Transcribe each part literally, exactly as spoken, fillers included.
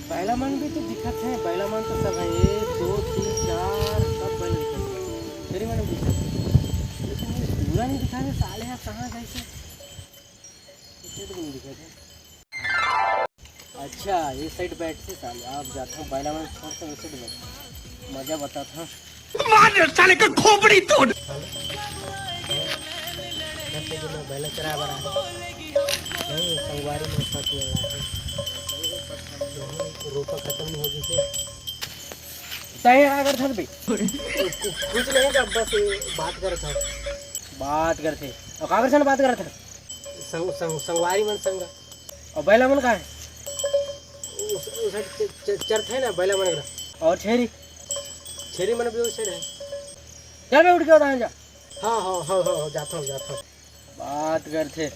बैला मन भी तो दिखत हे, बैला मन तो सब हे, एक, दो, तीन, चार, सब बैला दिखत हे। छेरी मन भी दिखत हे, लेकिन ये टूरा नहीं दिखा रहे साले, यार कहाँ गए से? इसे तो नहीं दिखत हे। अच्छा, ये साइड बैठ से साले, आप जाता हूँ, बैला मन छोड़ के उसे बैठ, मजा बताता हूँ। मार साले का खोपड़ी तोड़। दस बजे में बैला चरा बड़ा है। नहीं, संगवारी में साथ में रहा है। रोपा खत्म नहीं होगी से। सही है, का करत हस बे? कुछ नहीं, जब बस ये बात करत हस। बात करत हे। और का करत हस, बात करत हस? संग, संग, संगवारी मन संग। और बैला मन का है? उस, उस साइड च-, च-, चरत है ना, बैला मन का। और छेरी? छेरी मन भी उस साइड है। चल बे, उठ के उठा जा। हाँ, हाँ, हाँ, हाँ, हाँ, जाता हूँ, जाता हूँ। बात करथे,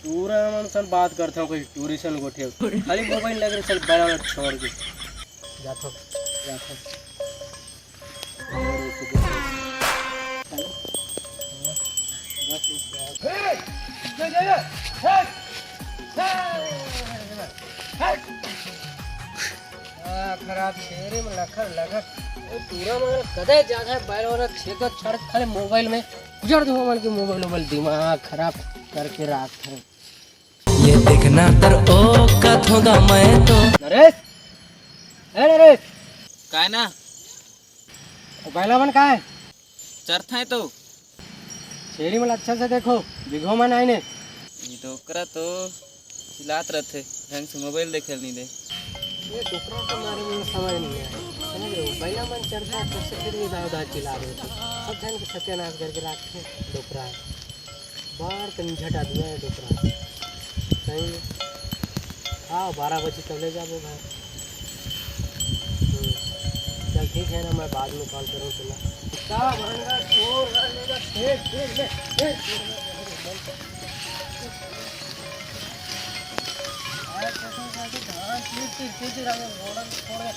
टूरा मन सन बात करथे, कोई टूरी सन गोठे। खाली मोबाइल लगे रहे, चल बैला वाला छोड़ के। जाता हूँ, जाता हूँ। आ, खराब छेरी में लखर लखर। ए, टूरा मन कदे जात हे बैल वाला छेद छाड़ खाली मोबाइल में गुजर दो मन के मोबाइल वोबाइल दिमाग खराब करके राखथे। ये देखना तर ओ कथों दा मैं तो। नरेश, ए नरेश। काय ना? ओ बैला मन काय? चरथे तो। छेरी मन अच्छा से देखो, बिघो मन आइने। ये डोकरा तो चिल्लात रहथे, ढंग से मोबाइल देखे ल नहीं दे। ये डोकरा के मारे में समझ नहीं आया, समझ रहे हो? बैला मन चरथे, तब से फिर ये दादा चिल्ला रहे थे। सब जन के सत्यानाश करके रखथे डोकरा है। बार कंझट आदमी है डोकरा। सही में। हाँ, बारह बजे तब ले जाबो घर। हम्म। चल ठीक है ना, मैं बाद में कॉल करूँ तुला। का भांगा छोड़, ले जा, फेंक, फेंक, ले, फेंक। अरे, कसम से धान चीर, चीर, चीर, चीर, हमें घोड़ा में छोड़ दे।